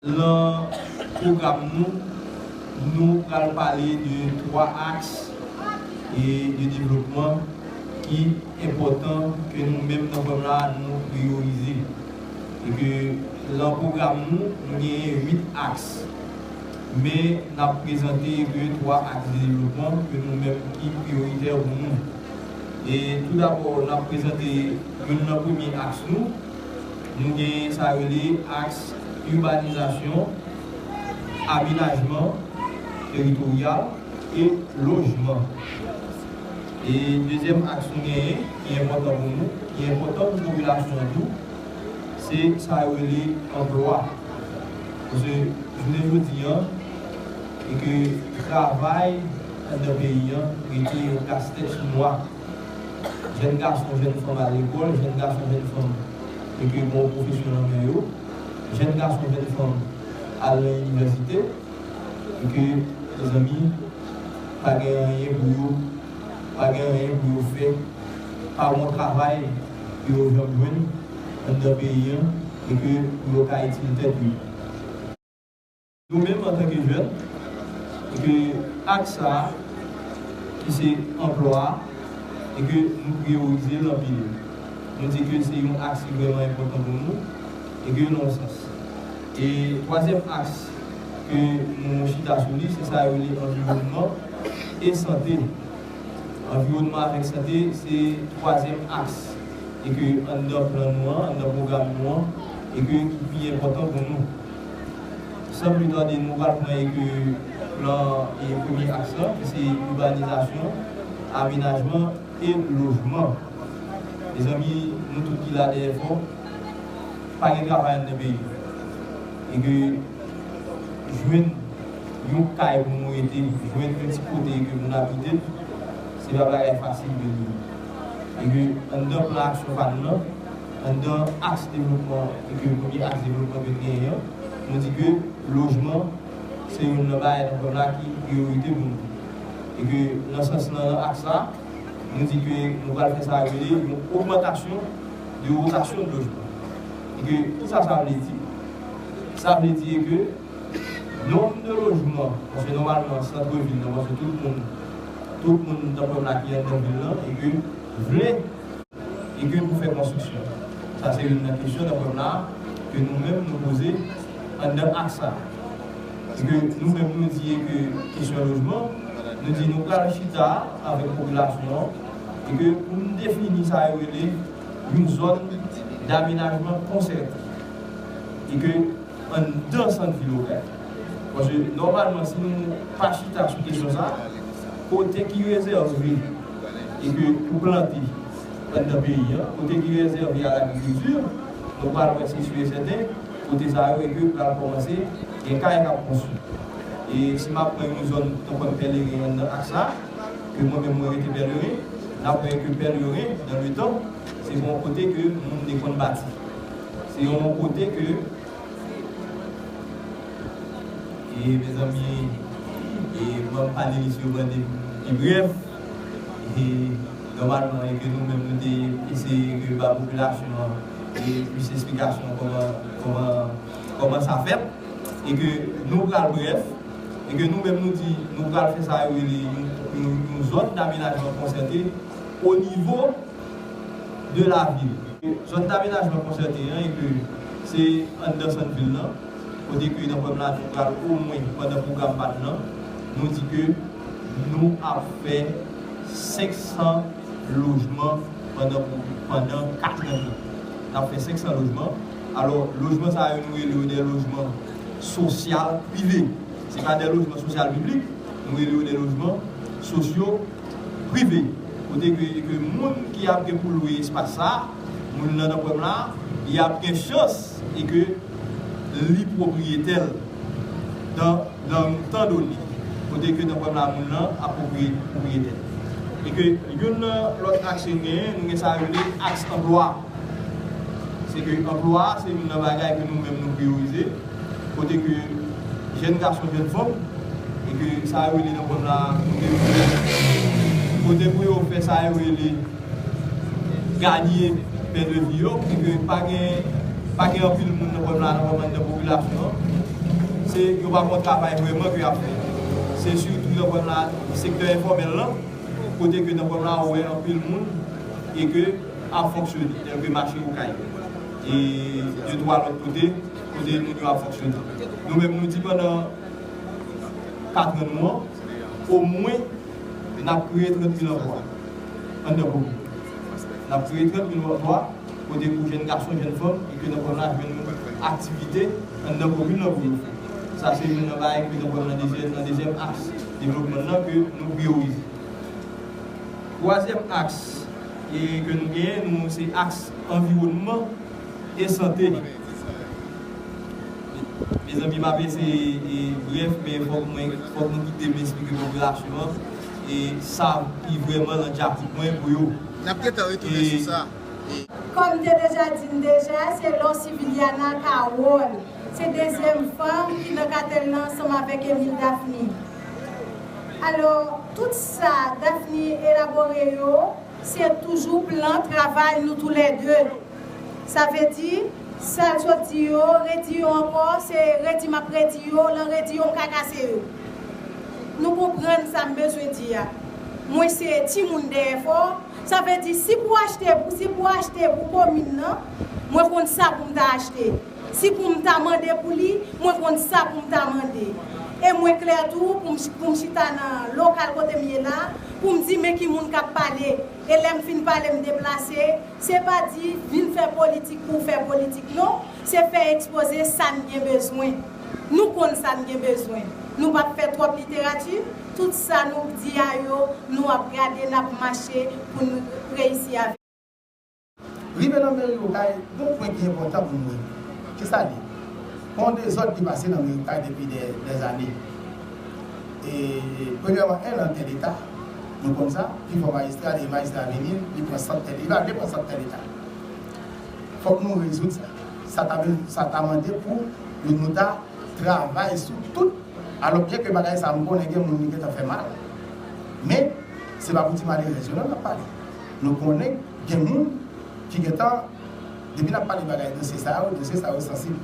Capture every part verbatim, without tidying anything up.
Lan pwogram nou, nou pral pale de twa aks e de devlopman ki enpòtan ke nou menm nan pwèm la nou priyorize. E ke lan pwogram nou, nou genyen uit aks. Men n ap prezante ke twa aks de devlopman ke nou menm ki priyoritè pou nou. E tou dabò, n ap prezante youn nan premye aks nou. Nou gen sa yo rele aks ibanizasyon, amenajman teritoryal e lojman. E dezyèm aks nou genyen, ki enpòtan pou nou, ki enpòtan pou popilasyon an tou, se sa yo rele anplwa. Paske jounen jodi an, e ke travay anndan peyi an rete yon kastèt chimwa. Jèn gason, jèn fanm al lekòl, jèn gason, jèn fanm e ke gen yon pwofesyon nan men yo, jèn gason, jèn fanm al nan inivèsite, e ke, mezanmi, pa gen anyen pou yo, pa gen anyen pou yo fè, pa gen yon travay pou yo janm jwenn anndan peyi an, e ke pou yo ka itil tèt yo. Nou menm antanke jèn, e ke aks sa a, ki se anplwa a, e ke nou priyorize l anpil. Nou di ke se yon aks ki vrèman enpòtan pou nou, e ke nan yon sans. E twazyèm aks ke nou chita sou li, se sa yo rele anviwònman e sante. Anviwònman avèk sante, se twazyèm aks, e ke anndan plan nou an, anndan pwogram nou an, e ke ki pi enpòtan pou nou. San pli tade, nou pral pran e ke plan e premye aks lan, ki se ibanizasyon, amenajman e lojman. Mezanmi, nou tout ki la dèyè fò, pa gen travay anndan peyi. E ke jwenn yon kay pou nou rete, jwenn yon ti kote ke pou n abite, se pa bagay fasil ke li ye. E ke anndan plan aksyon pa n nan, anndan aks devlopman, e ke premye aks devlopman ke n genyen an, nou di ke lojman se youn nan bagay nan pwèm la ki priyorite pou nou. E ke nan sans lan, nan aks la, nou di ke nou pral fè sa rele yon ogmantasyon de wotasyon de lojman. E ke, kisa sa vle di? Sa vle di ke nonb de lojman, paske nòmalman, sant vil nan, paske tout moun, tout moun nan pwèm la ki anndan vil lan, e ke vle, e ke pou fè konstriksyon. Sa se youn nan kesyon nan pwèm la ke nou menm nou poze anndan aks sa. E ke nou menm nou di e ke kesyon lojman, nou di nou pral chita avèk popilasyon an, e ke pou n defini sa yo rele yon zòn damenajman konsète. E ke anndan sant vil Okay. Paske nòmalman, si nou pa chita sou kesyon sa, kote ki rezève e ke pou plante anndan peyi an, kote ki rezève a lagrikilti, nou pral wè se si e sèten, kote sa yo e ke pral kòmanse gen kay k ap konstwi. E si m ap pran yon zòn tankou Pèleren anndan aks sa, ke mwen menm mwen rete Pèleren, n ap wè ke Pèleren, nan letan, se yon kote ke moun te konn bati. Se yon kote ke E, mezanmi, e, manm panelis yo mande pou m pi brèf. E, nòmalman, e ke nou menm, nou te eseye ke ba popilasyon an e plis esplikasyon kòman, kòman, kòman sa fèt. E ke nou pral brèf. E ke nou menm, nou di, nou pral fè sa yo rele yon, yon, yon zòn damenajman konsète o nivo de lavil. Zòn damenajman konsète an, e ke se anndan sant vil lan, kote ke nan pwèm la, nou pral omwen pandan pwogram pa n nan, nou di ke nou ap fè senk san lojman pandan, pandan kat an. N ap fè senk san lojman. Alò, lojman sa yo, nou rele yo de lojman sosyal prive. Se pa de lojman sosyal piblik, nou rele yo de lojman sosyo prive. Kote ke, ke moun ki ap gen pou lwe espas sa, moun nan nan pwèm la, li ap gen chans e ke li pwopriyetè l nan, nan yon tan done. Kote ke nan pwèm la, moun nan ap pwopriye-, pwopriyetè. E ke youn nan lòt aks ke n genyen, nou gen sa yo rele aks anplwa. Se ke anplwa a, se youn nan bagay ke nou menm nou priyorize. Kote ke jèn gason, jèn fanm, e ke sa yo rele nan pwèm la, kote, kote pou yo fè sa yo rele ganye pen de vi yo, e ke pa gen, pa gen anpil moun nan pwèm la, nan pwèm la, nan popilasyon an, Se yo pa gon travay vrèman ke y ap fè. Se sitou nan pwòblèm la, sektè enfòmèl lan, kote ke nan pwòblèm la ou wè anpil moun e ke ap fonksyone, tèlke mache Okay, e de twa lòt kote, kote moun yo ap fonksyone. Nou menm nou di pandan kat an nou an, omwen n ap kreye trant mil anplwa anndan komin. N ap kreye trant mil anplwa kote pou jèn gason, jèn fanm, e ke nan komin la jwenn aktivite anndan komin nan pou yo fè. Sa se youn nan bagay ke nan komin nan dezyèm, nan dezyèm aks devlopman nan ke nou priyorize. Twazyèm aks e ke nou genyen, nou se aks anviwònman e sante. Mezanmi, m ap eseye e, brèf, men fòk mwen, fòk nou kite m esplike popilasyon an e sa ki vrèman nan dyakout mwen pou yo. N ap gentan retounen sou sa. Kòm m te deja di n deja, se Lorciviliana Carole. Se dezyèm fanm ki nan katèl nan ansanm avèk Emile Daphne. Alò, tout sa Daphne elabore yo, se toujou plan travay nou toulède. Sa vle di, sa l sot di yo, redi yo ankò, se redi m ap redi yo, lan redi yo m ka kase yo. Nou konprann sa m bezwen di a. Mwen se timoun dèyè fò, sa vle di si pou achte, si pou achte pou komin nan, mwen konn sa pou m ta achte. Si pou m ta mande pou li, mwen konn sa pou m ta mande. E mwen klè tou pou m, pou m chita nan lokal kote m ye la, pou m di men ki moun k ap pale. E lè m fin pale m deplase, se pa di vin fè politik pou w fè politik non, se fè ekspoze sa n gen bezwen. Nou konn sa n gen bezwen. Nou p ap fè twòp literati, tout sa nou di a yo, nou ap gade, n ap mache pou n reyisi avè. Rive nan meri Okay, gon pwen ki enpòtan pou nou wè. Kisa l ye? Gon dezòd ki pase nan meri Okay depi dè, dèzane. E, premyèman, en nan tè leta, nou konn sa, pi fò majistra, dèyè majistra vini, li pran sant tè, li vle pran sant tè leta. Fòk nou rezoud sa. Sa ta, sa ta mande pou nou ta travay sou tout. Alò, byen ke bagay sa a, m konnen gen moun li gentan fè mal, men se pa pou ti malerèz yo non n ap pale. Nou konnen gen moun ki gentan, depi n ap pale bagay dosye sa yo, dosye sa yo sansib.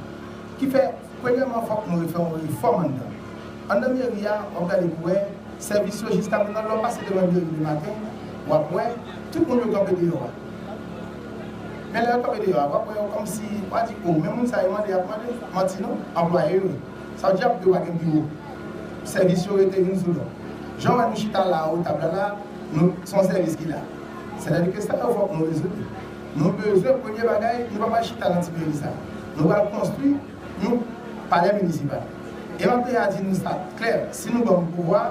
Ki fè, premyèman, fòk nou refè yon refòm anndan. Anndan meri a, w ap gade pou wè, sèvis yo jiska mentnan, lè w pase devan meri de maten, w ap wè, tout moun yo kanpe deyò a. Men lè yo kanpe deyò a, w ap wè yo kòmsi, w a di, o, men moun sa yo mande, y ap mande, manti non, anplwaye yo ye. Sa vle di y ap yo pa gen biwo. Sèvis yo rete youn sou lòt. Jan w wè nou chita la, o tab la la, nou, se yon sèvis ki la. Sètadi ke sa yo fòk nou rezoud li. Nou bezwen, premye bagay, nou pa pral chita nan ti meri sa. Nou pral konstwi yon palè minisipal. E m ap deja di nou sa klè, si nou ban m pouvwa,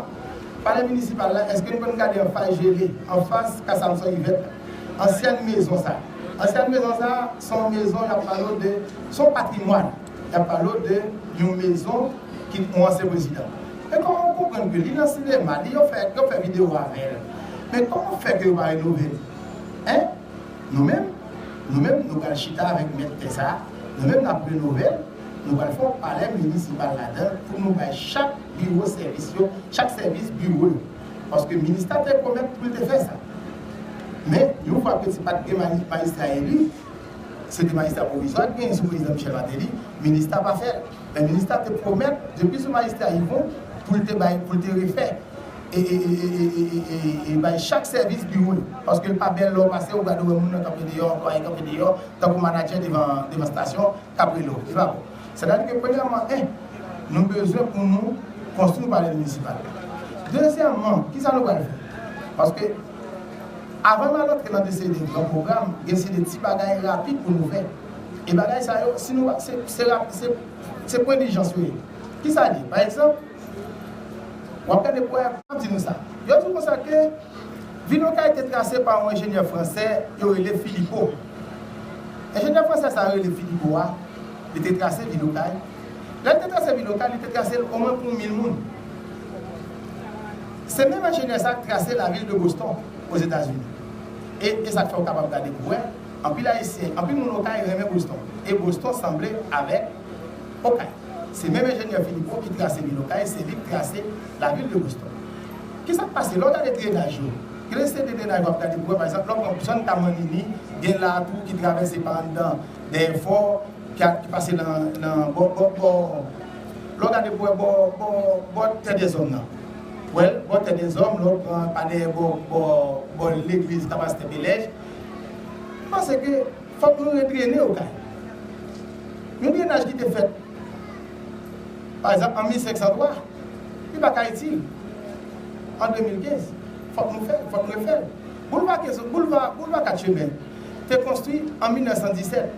palè minisipal la, èske nou konn gade anfas Jele, anfas Kas Samson Yvette la? Ansyèn mezon sa. Ansyèn mezon sa, se yon mezon, y ap pale w de, se yon patrimwàn. Y ap pale w de yon mezon ki yon ansyen prezidan. Men kòman w konprann ke li nan sinema, li yo fè, yo fè videyo avè l. Men kòman fè ke yo pa renove l? Hein? Nou menm, nou menm, nou pral chita avèk mèt tè sa, nou menm n ap renove l, nou pral fè yon palè minisipal ladan l pou nou bay chak biwo sèvis yo, chak sèvis biwo yo. Paske minista te pwomèt pou l te fè sa. Men, yon fwa ke ti pa t gen mani-, majistra eli, se te majistra pwovizwa ki genyen sou prezidan Michel Martelly, minista pa fè l. Men minista te pwomèt, depi sou majistra Yvon, pou l te bay, pou l te refè e, e, e, e, e, e, e, e bay chak sèvis biwo yo. Paske l pa bèl lè w pase, ou gade w wè moun nan kanpe deyò, anplwaye kanpe deyò, tankou manadjè devan, devan estasyon, k ap rele w. Li pa bon. Sètadi ke premyèman, en, nou bezwen pou nou konstwi yon palè minisipal. Dezyèmman, kisa nou pral fè? Paske avan n al antre nan de seri de gran pwogram, gen seri de ti bagay rapid pou nou fè. E bagay sa yo, si nou, se, se, rap- se, se pwen dijans yo ye. Kisa l ye? Pa egzanp, w ap gade pou wè, m ap di nou sa. Yo di konsa ke vil Okay te trase pa yon enjenyè fransè yo rele Philippot. Enjenyè fransè sa yo rele Philippot a, li te trase vil Okay. Lè l te trase vil Okay, li te trase l omwen pou mil moun. Se menm enjenyè sa k trase lavil de Boston, Ozetazini. E, e sa k fè w kapab gade pou wè, anpil Ayisyen, anpil moun Okay renmen Boston. E Boston sanble avèk Okay. Se menm enjenyè Philippot ki trase vil Okay, se li k trase lavil de Boston. Kisa k pase? Lè w gade drenaj yo, gen de seri de drenaj w ap gade pou wè, pa egzanp, lè w pran zòn Tamanini, gen Latou ki travèse pa anndan, dèyè fò, ki, a, ki pase nan, nan bò, bò, bò, Lè w gade pou wè bò, bò, bò Tè dèzòm nan. Wè l, bò Tè dèzòm, lè w pran pa dèyè bò, bò, bò legliz Tapastè Belèj. M panse ke fòk nou redrene Okay. Yon drenaj ki te fèt, pa egzanp, an mil senk san twa, li pa ka itil. An de mil kenz, fòk nou fè l, fòk nou refè l. Boulva Kenzo, boulva, boulva Kat Chemen te konstwi an mil nèf san disèt.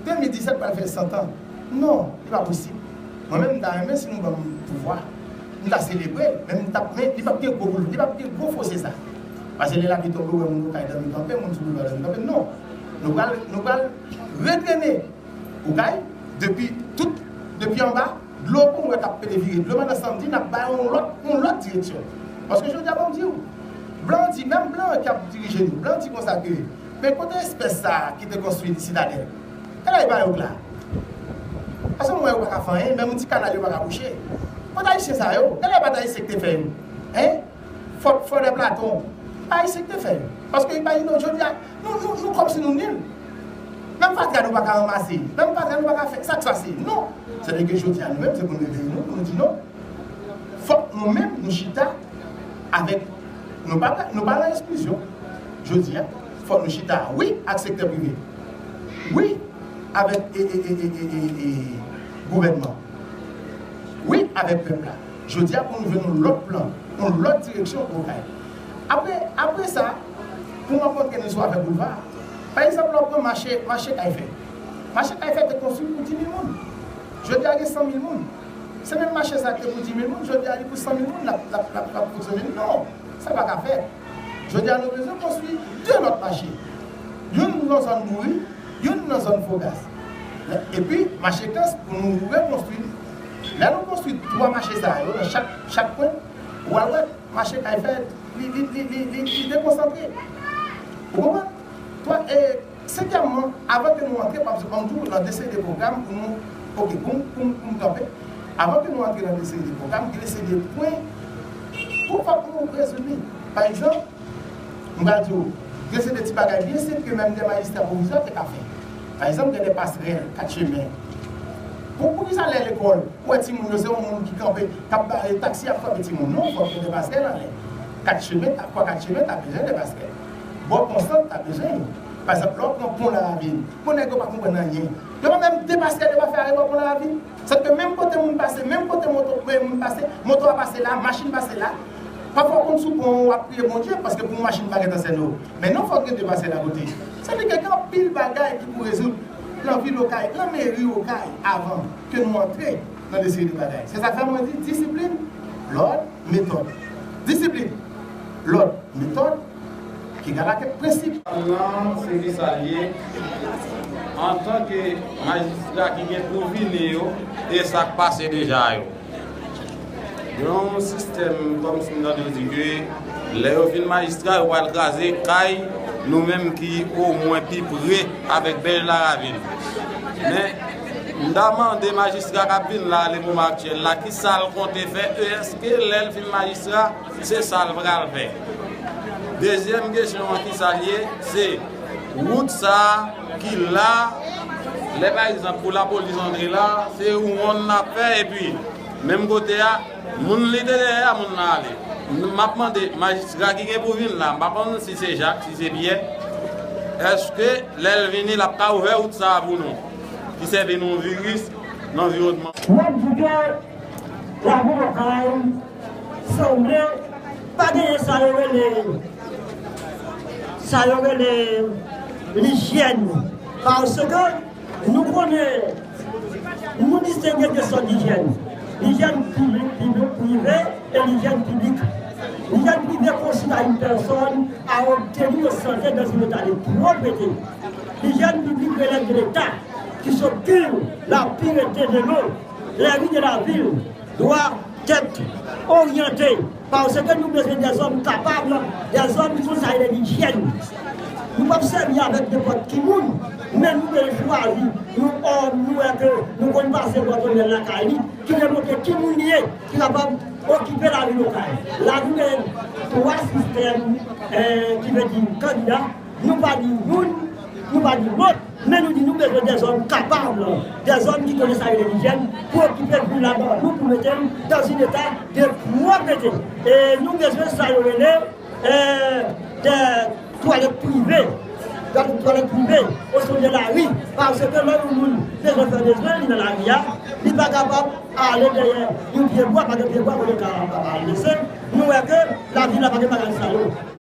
De mil disèt pral fè san an. Non, li pa posib. Mwen menm, m ta renmen si nou ban m pouvwa. M ta selebre l, men m t ap, men li p ap gen gwo boul, li p ap gen gwo fose sa. Paske lè lapli tonbe, ou wè moun Okay dòmi kanpe, moun sou boulva dòmi kanpe. Non. Nou pral, nou pral redrene Okay, depi tout, depi anba, dlo pou mwen k ap pete vire dlo, pandan samdi, n ap bay yon lòt, yon lòt direksyon. Paske jodi a, ban m di w, blan di, menm blan ki ap dirije nou, blan di konsa ke, men kote espès sa a ki te konstwi Sitadèl? Kote Ayisyen yo la? Paske mwen, yo pa ka fè anyen, menm yon ti kanal yo pa ka bouche. Kote Ayisyen sa yo? Kote Ayisyen ki te fè yo? Hein? Fò, fò de Platon. Pa Ayisyen ki te fè yo. Paske, imajine w, jodi a, nou, nou, nou kòmsi nou nil. Menm fatra nou pa ka ranmase. Menm fatra nou pa ka fè. Sa k pase? Non. Sètadi ke jodi a, nou menm, se pou nou reveye nou, pou nou di non. Fòk nou menm, nou chita avèk, nou pa, nou pa nan eksklizyon. Jodi a, fòk nou chita, wi, ak sektè prive. Wi, avèk, e, e, gouvènman. Wi, avèk pèp la. Jodi a, pou nou jwenn yon lòt plan, yon lòt direksyon pou Okay. Apre, apre sa, pou m ap montre nou sou afè boulva. Pa egzanp, lè w pran mache, mache Kay Fèy. Mache Kay Fèy te konstwi pou dis mil moun. Jodi a, gen san mil moun. Se menm mache sa ki te pou dis mil moun, jodi a, li pou san mil moun, l ap, l ap, l ap, l ap fonksyone. Non, sa pa ka fèt. Jodi a, nou bezwen konstwi de lòt mache. Youn nan zòn Bouri, youn nan zòn Fogas. Epi, mache Kans pou nou rekonstwi. Lè nou konstwi twa mache sa yo nan chak, chak kwen, ou al wè mache Kay Fèy, li, li, li, li, li, li dekonsantre. Ou konprann? Twa, e, senkyèmman, avan ke nou antre, pa egzanp, ban m di w, nan de seri de pwogram pou nou, oke, pou m, pou m, pou m kanpe, avan ke nou antre nan de seri de pwogram, gen de seri de pwen pou fòk nou rezoud li. Pa egzanp, m pral di w, gen seri de ti bagay byen senp ke menm de majistra pwovizwa te ka fè. Pa egzanp, gen de pasrèl, kat chemen. Pou, poukisa lè lekòl, ou wè timoun yo, se yon moun ki kanpe, k ap bare taksi, ap frape timoun? Non, fòk gen de pasrèl anlè. Kat chemen, ta, kwa kat chemen, ta bezwen de pasrèl. Bò Pon Sant, ta bezwen yo. Pa egzanp, lè w pran Pon Laravin, bon, nèg yo pa konprann anyen. Yo pa menm de pasrèl, yo pa fè arè bò Pon Laravin. Sètadi ke menm kote moun pase, menm kote moto, men moun pase, moto a pase la, machin pase la. Pafwa w konn sou pon, w ap priye Bondye, paske pou yon machin pa gentan sène w. Men non, fòk gen de pasrèl akote. Sètadi ke gen anpil bagay ki pou rezoud nan vil Okay, nan meri Okay, avan ke nou antre nan de seri de bagay. Se sa k fè mwen di disiplin, lòd, metòd. Disiplin, lòd, metòd, ki egal ak prensip. Nan se ki sa l ye, antanke majistra ki gen pou vini yo, e sa k pase deja yo. Yon sistèm kòmsi m tande yo di ke lè yo fin majistra, yo pral kraze kay nou menm ki omwen pi pre avèk Bèl Laravin. Men, m ta mande majistra k ap vin la, le moman aktyèl la, ki sa l konte fè? E èske lè l fin majistra, se sa l pral fè? Dezyèm kesyon an, ki sa l ye? Se wout sa a ki la, lè pa egzanp pou lapolis antre la, se wonn n ap fè, epi menm kote a, moun li te dèyè a, moun nan ale. M ap mande majistra ki gen pou vin la, m pa konn si se Jak, si se Pyè, èske lè l vini, l ap ka ouvè wout sa a pou nou, ki sèvi nou viris nan anviwònman? N ap di ke lavil Okay sanble pa genyen sa yo rele, sa yo rele lijyèn. Paske nou konnen, nou distenge de sòt lijyèn. Lijyèn piblik, piblik, prive, e lijyèn piblik. Lijyèn prive konsiste à une personne à obtenir une santé dans un état de propreté. Lijyèn piblik relève de l'État, qui s'occupe de la pureté de l'eau, les rues de la ville doivent être orientées, paske nou bezwen dèzòm kapab, dèzòm ki konn sa rele lijyèn. Nou p ap sèvi avèk nenpòt ki moun, men nou bezwen chwazi yon òm nou wè ke nou konn pase bò tonèl lakay li, ki demontre ki moun li ye, ki kapab okipe lavil Okay. La nou gen twa sistèm, eh, ki vle di kandida. Nou pa di youn, nou pa di lòt, men nou di nou bezwen dèzòm kapab, dèzòm ki konnen sa rele lijyèn, pou okipe vil la ban nou, pou mete l dans un état de propreté. E nou bezwen sa yo rele, e, de twalèt prive. Twalèt, twalèt prive, au sein de la rue, paske lè yon moun bezwen fè bezwen li nan lari a, li pa kapab ale dèyè yon pye bwa, pa gen pye bwa pou yo ka al lese. Nou wè ke lavil la pa gen bagay sa yo.